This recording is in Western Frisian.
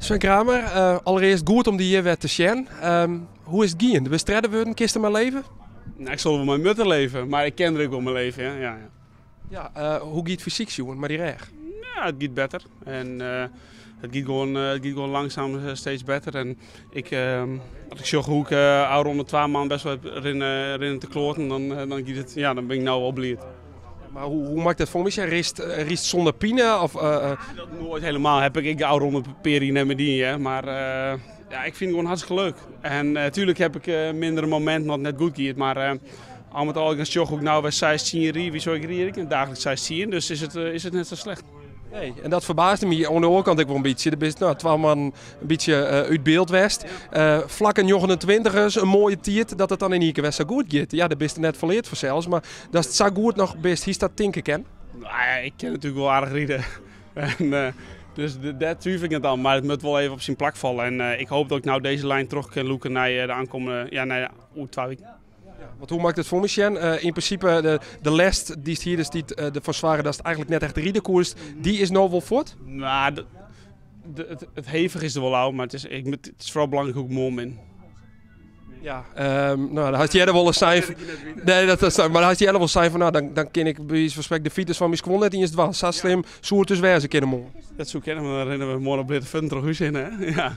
Sven Kramer, allereerst goed om dy hjir wer te sjen. Hoe is it gien? Do bist tredde wurden, kinst der mei leve? Nou, ik sil wol mei moatte leve, mar ik kin der ek wol mei leve. Ja. Ja, hoe giet it fysyk sjoen mei dy rêch? Ja, it giet better. En it giet gewoan langzaam steeds better. En as ik sjoch hoe't ik ôfrûne 2 maand best wol rinne te kloaten, dan giet it, ja, dan bin ik no wol bliid. Mar hoe moat ik dat foar my sjen? Rinst sûnder pine? Of? Dat noait helemaal. Heb ik ôfrûne pear jier net mear dien, ja. Mar ja, ik fyn it gewoan hartstikke leuk. En natuerlik ha ik mindere mominten dat it net goed giet, mar al mei al, ik sjoch hoe't ik no wer 16 ryd, wie sa ik ryd ik daagliks 16, dus is it net sa slecht. Nee, en dat ferbaasde my oan de oare kant ek wol in bytsje. Do bist, no, 2 moannen in bytsje út byld west. Flakke 29ers, in moaie tiid, dat it dan yn ien kear wer sa goed giet. Ja, dêr bist net ferleard fansels, mar datst sa goed noch bist, hiest dat tinke kinnen? Nou ja, ik kin natuerlik wol aardich ride. En dus dêr twivelje ik net oan, mar it moat wol even op syn plak falle. En ik hoopje dat ik no dizze lijn troch kin lûke nei de oankommende, ja, nei oer 2 wiken. Want hoe moat ik dat foar my sjen? Yn prinsipe, de lêst dy'tst hiest, dy't derfoar soarge datst eigentlik net echt ride koest, dy is no wol fuort? Nou, it hevige is der wol ôf, mar it is foaral belangryk hoe't ik moarn bin. Ja, no, dan hast earder wolris sein. Nee, mar dan hast earder wol sein fan, no, dan kin ik by wize fan sprekken de fiters fan myn skuon net iens dwaan. Sa slim soe it dus wêze kinne moarn. Dat soe kinne, want dan rinne we moarn op bleate fuotten troch hûs hinne, hè? Ja.